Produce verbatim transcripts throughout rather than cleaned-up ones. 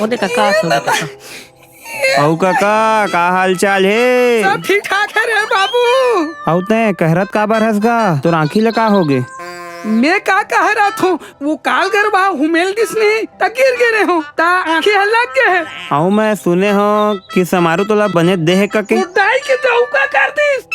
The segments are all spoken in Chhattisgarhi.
ओ दे कका, ओ दे कका। अउ कका, का हाल चाल हे? सब ठीक ठाक हे रे बाबू। अउ तैं कहरत काबर हस गा? तोर आँखी ल का होगे? मैं का कह रहा था, वो काल गरबा हुमेल दिस नहीं, त गिर गे रहे हो, त आँखी ह लग गए हे। अउ मैं सुने हो कि समारू तोला बने दे हे कके। वो दाई के तो का कर दिस।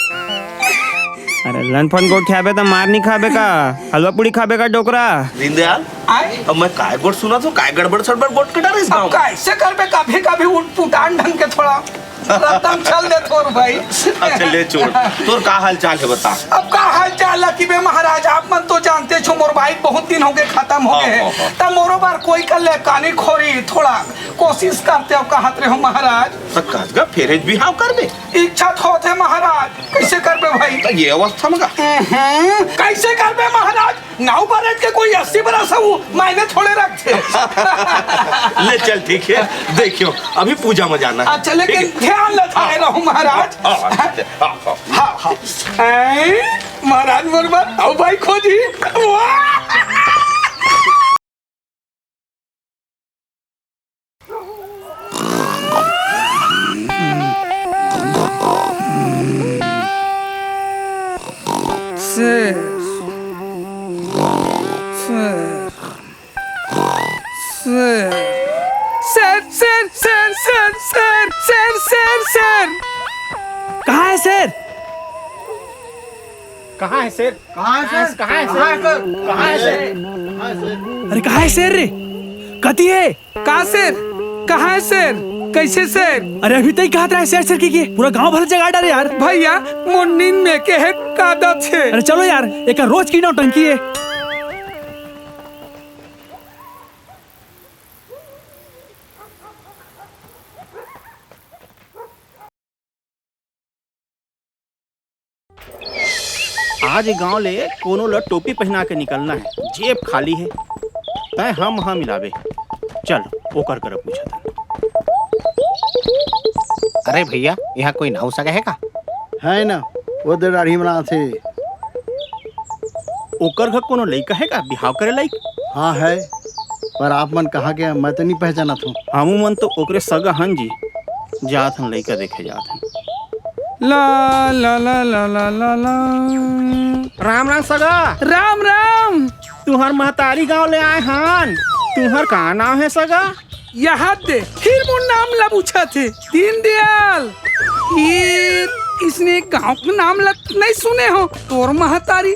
अरे लनफन गोठियाबे त मार नहीं खाबे का? हलवा पूड़ी खाबे का डोकरा? दीनदयाल, आय? अब मैं काय गोठ सुना तो काय गड़बड़ सड़बड़ गोठ कटा रहिस अब गाँव? कैसे करबे, कभी कभी उठ पुटान ढंग के थोड़ा रत्तम चल दे तोर भाई। अच्छा ले छोड़, तोर का हाल चाल हे बता। अब का हाल चाल ला कि बे महाराज, आप मन तो जानते छो मोर बाइक बहुत दिन हो गए खत्म हो गए हे। हाँ, हाँ, हाँ। तब मोरो बार कोई कर ले कानी खोरी थोड़ा कोशिश करते हो कहत रहे हो महाराज। त कस गा फेर बिहाव करबे? इच्छा तो होथे महाराज, कैसे करबे भाई? त ये अवस्था में का? हम्म, कैसे करबे महाराज? नाव बरत के कोई अस्सी बरस हो, मायने थोड़े रखथे। ले चल ठीक हे, देखियो अभी पूजा में जाना हे। अच्छा लेकिन ठीक हे। ध्यान ल थाने हाँ। रहू महाराज। हाँ, हाँ, हाँ, हाँ। हाँ, हाँ। ऐ, महाराज मोर बर, अउ भाई खोजी। वाह! शेर, शेर, शेर, शेर, शेर, शेर, शेर, शेर, शेर, शेर। कहाँ हे शेर? कहाँ हे शेर? कहाँ हे शेर? कहाँ हे शेर? कहाँ हे शेर? कहाँ हे शेर? अरे कहाँ हे शेर रे? कति हे? का शेर? कहाँ हे शेर? कैसे शेर? अरे अभी तक कहत रहा हे शेर शेर कहिके, पूरा गाँव भर जगा डारे यार। भैया, मोर नींद में के हे का दत हे? अरे चलो यार, एकर रोज की नौटंकी हे। आज गांव ले कोनो ल टोपी पहिना के निकलना हे, जेब खाली हे। तैं हम हा मिलाबे। चल, ओकर करा पूछत हन। अरे भैया, इहाँ कोई नाऊ सगा हे का? हे ना, वो दे दाढ़ी बनाथे। ओकर घर कोनो लइका हे का बिहाव करे लाइक? हाँ हे, पर आप मन कहाँ के, मैं तो नहीं पहचानत हूँ। हमू मन तो ओकरे सगा हन जी, जात हन लइका देखे जात हन। ला, ला, ला। राम राम सगा। राम राम। तुहर महतारी गांव ले आए हन, तुहर का नाम हे सगा? यहाँ दे, फिर मोर नाम ला पूछत हे, दीनदयाल। ये इसने गांव के नाम ला नहीं सुने हो, तोर महतारी।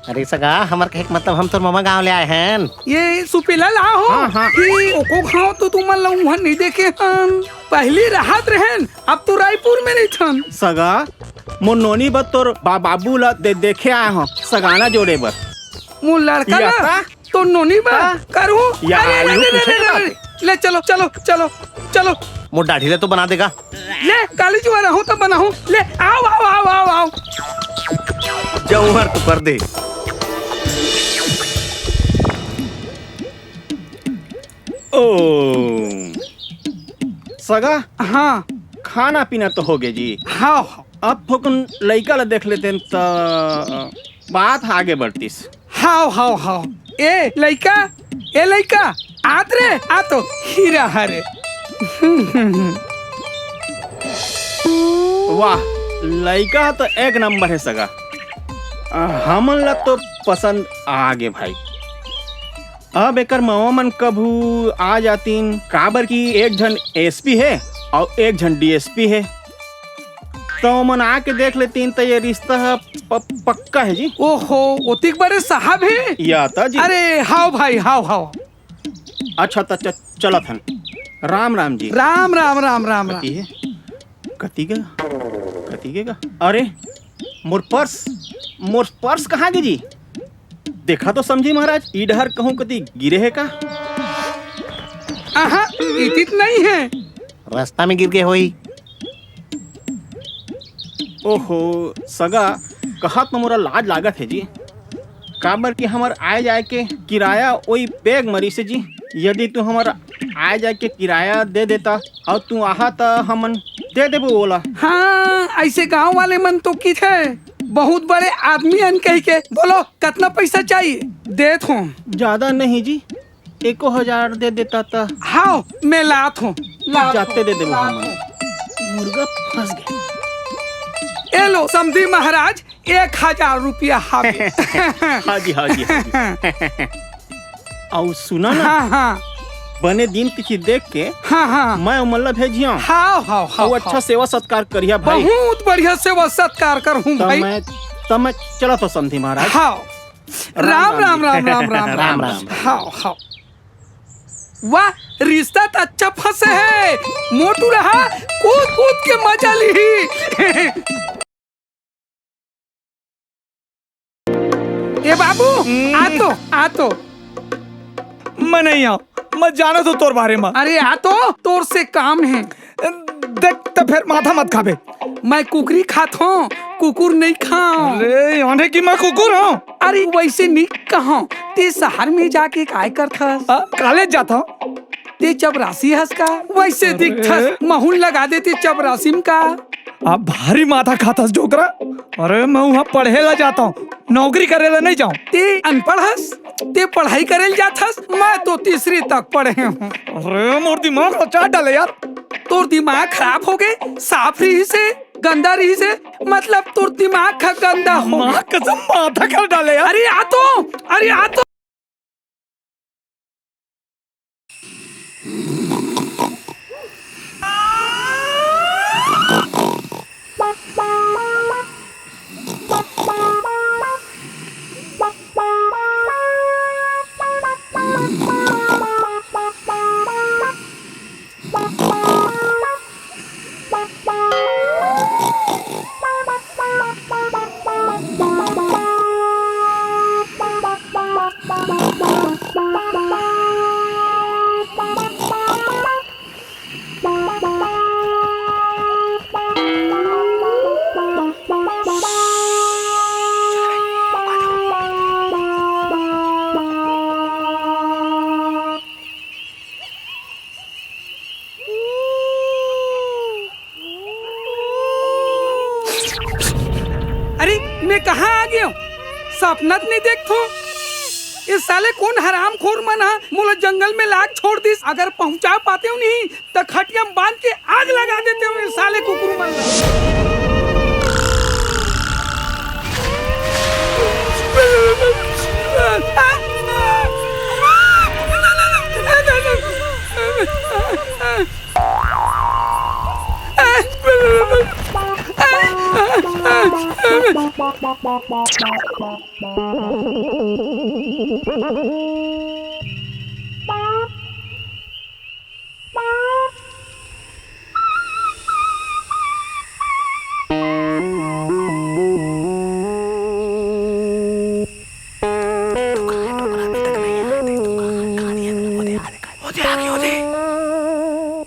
अरे सगा, हमर कहे के मतलब हम तोर ममा गांव ले आए हन। ये सुपेला ला हो? हाँ, हाँ। ये ओको गांव तो तुमन ला उहाँ नहीं देखे हन। पहली रहत रहेन, अब तो रायपुर में रहिथन। सगा, मोर नोनी बर तोर बा-, बाबू ला दे-, देखे आए हन, सगाना जोड़े बर। मोर लड़का या ला? का? तो नोनी बा हाँ। करू। या अरे, आलू ले, ले, पूछे ले, के ले, बात। ले, ले, चलो, चलो, चलो, चलो। मोर दाढ़ी ले तो बना देगा। ले, काली जुआ रहूं तो बनाऊं। ले, आओ, आओ, आओ, आओ, आओ। जौहर तो कर दे। ओ। सगा? हाँ। खाना पीना तो होगे जी। हाँ, हाँ। अब थोकन लइका ला देख लेतेन त बात आगे बढ़तिस। हाव, हाव, हाव। ए लइका, ए लइका, आत रे, आ तो हीरा हरे। वाह, लइका तो एक नंबर हे सगा। अ, हमन ला तो पसंद आगे भाई। अब एकर मवा मन कभू आ जातिन, काबर कि एक झन एसपी हे अउ एक झन डीएसपी हे। त ओमन आके देख लेतिन, त ये रिश्ता ह प-, पक्का हे जी। ओहो, ओतिक बड़े साहब हे? या त जी। अरे, हाव भाई, हाव, हाव। अच्छा, त च-, चलत हन। राम राम जी। राम, राम, राम, राम, राम। कति हे? कति गे? कति गे गा? अरे, मोर पर्स, मोर पर्स कहाँ गे जी? देखा तो समधी महाराज, ई डहर कहूँ कति गिरे हे का? आहा, इतित नइ हे। रस्ता में गिर गे होही। ओहो, सगा, कहत म मोला लाज लागत हे जी, काबर कि हमर आए जाए के किराया ओई बैग म रिहिसे जी। यदि तू हमर आए जाए के किराया दे देता अउ तू आहा, त हमन दे देबो ओला। हाँ, अइसे गाँव वाले मन तो किथे, बहुत बड़े आदमी अन कहिके। बोलो, कतना पइसा चाहिए? देत हों। जादा नहीं जी, एको हजार दे देता त। हाव, मैं लात हों, लात जाते हों, दे देबो लात हमन। हों। मुर्गा फंस गे। ए लो, समधी महाराज, एक हजार रुपया हावे। हाँ जी, हाँ जी, हाँ जी। अउ सुना ना, हाँ, हाँ। बने दिन तिथि देख के हाँ, हाँ। मैं ओमन ला भेजिया। हाव, हाव, हाव, अउ अच्छा हाव। सेवा सत्कार करिया भाई। बहुत बढ़िया सेवा सत्कार करहूँ त भाई। मैं, त मैं चलत हों समधी महाराज। हाव। राम, राम, राम, राम, राम, राम। राम, राम। हाव, हाव। वाह, रिश्ता त अच्छा फंसे हे। मोटू रहा, कूद कूद के मजा लिही। ए बाबू, हम्म। आ तो, आ तो। मैं नहीं आऊं, मैं जानत हों तोर बारे में। अरे आ तो, तोर से काम हे। देख, त फेर माथा मत खाबे। मैं कुकरी खात हों, कुकुर नइ खांव। अरे, याने कि मैं कुकुर हों? अरे, वइसे नइ कहंव। तें सहर में जाके काय करथस? आ, कॉलेज जात हों। तें चपरासी हस का? वइसे अरे। दिखथस, महूं ल लगा देते चपरासी म का? अब भारी माथा खाथस डोकरा। अरे, मैं उहाँ पढ़े ला जात हों, नौकरी करे ला नइ जांव। तें अनपढ़ हस? तें पढ़ई करे ल जाथस? मैं तो तीसरी तक पढ़े हों। अरे, मोर दिमाग ला चाट डाले यार। तोर दिमाग खराब हो गे, साफ रिहिसे, गंदा रिहिसे, मतलब तोर दिमाग ह गंदा हो गे। माँ कसम, माथा खा डाले यार। अरे आ तो, अरे आ तो। अरे, मैं कहाँ आ गेंव? सपना त नइ देखथों। ए साले कोन हरामखोर मन ह मोला जंगल में लाके छोड़ दिस। अगर पहुंचा पातेंव नहीं, त खटिया म बांध के आग लगा देतेंव ए साले कुकुर मन ला।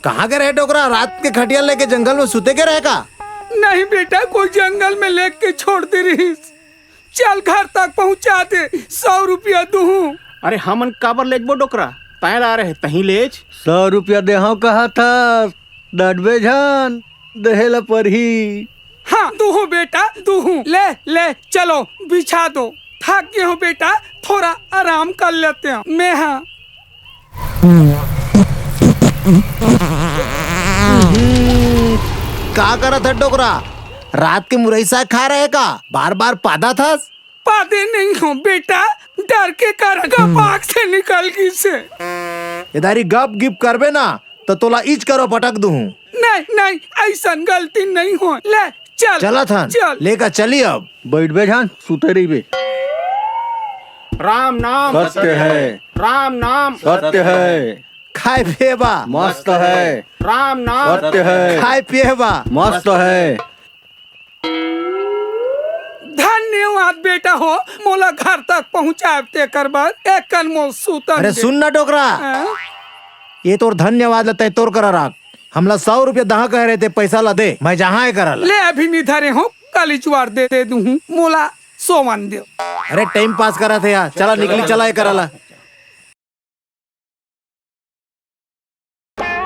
कहाँ गे रहे डोकरा? रात के खटिया लेके जंगल में सुते गे रहे का? नहीं बेटा, कोई जंगल में लेके छोड़ दे रिहिस। चल घर तक पहुंचा दे, सौ रुपया दूहूं। अरे हमन काबर लेजबो डोकरा, तैं ला रहे तहीं लेज। सौ रुपया देहंव कहत हस, डटबे झन, देहे ला परही। हाँ, दूहूं बेटा, दूहूं। ले, ले, चलो, बिछा दो। थक गे हों बेटा, थोड़ा आराम कर लेतेंव। मैं हाँ। का करत हस डोकरा? रात के मुरई साग खाय रहे का? बार बार पादत हस? पादे नइ हों बेटा, डर के कारण गपाक से निकल गिसे। ए दारी गप गिप करबे ना, त तोला इच करो पटक दूहूं। नहीं, नहीं, अइसन गलती नहीं होय। ले, चल, चलत हन, चल। लेकर चली अब। बइठ बे झन, सुते रहिबे। राम नाम सत्य है। राम नाम सत्य है। खाय पिए बा मस्त है। राम नाम सत्य है। खाय पिए बा मस्त है। धन्यवाद बेटा हो, मोला घर तक पहुँचाय तेकर बर। एक कन मोर सुतन अरे दे। सुन ना डोकरा, हाँ? ये तोर धन्यवाद ल तैं तोर करा राख। हमला सौ रुपया दहा कहे रहे, तैं पैसा ला दे, मैं जहाँ ये करा ला। ले अभी नी धरे हों, कल इचवार दे, दे दूहूँ, मोला सोवन दे। अरे टाइम पास करत हे यार, चला निकली, चला ये करा ला।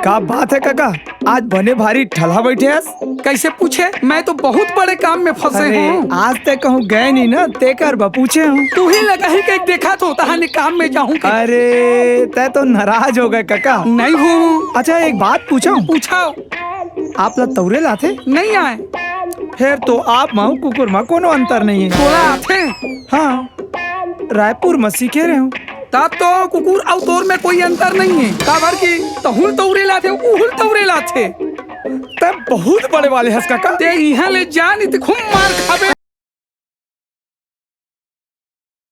का बात है काका, आज बने भारी ठलहा बइठे हस? कइसे पूछे? मैं तो बहुत बड़े काम में फँसे अरे, हों। आज तैं कहूँ गए नहीं ना, तेकर बर पूछे हों। तुही ल कहीं कहीं देखत हों, तहाने काम में जाहूँ कहीं। अरे, तैं तो नाराज हो गए काका। नहीं हों। अच्छा, एक बात पूछों? पूछव। आप ला तौरे ला आथे? नहीं आय। फेर तो आप मा अउ कुकुर मा कोनो अंतर नहीं है। तोला आथे? हाँ, रायपुर मा सीखे रहे हों। तब तो कुकुर अउ तोर में कोई अंतर नहीं है, काबर कि तहूँ ल तौरे ला आथे, उहू ल तौरे ला आथे। तैं बहुत बड़े वाले हस काका। तैं इहाँ ले जा, नहीं त खूब मार खाबे।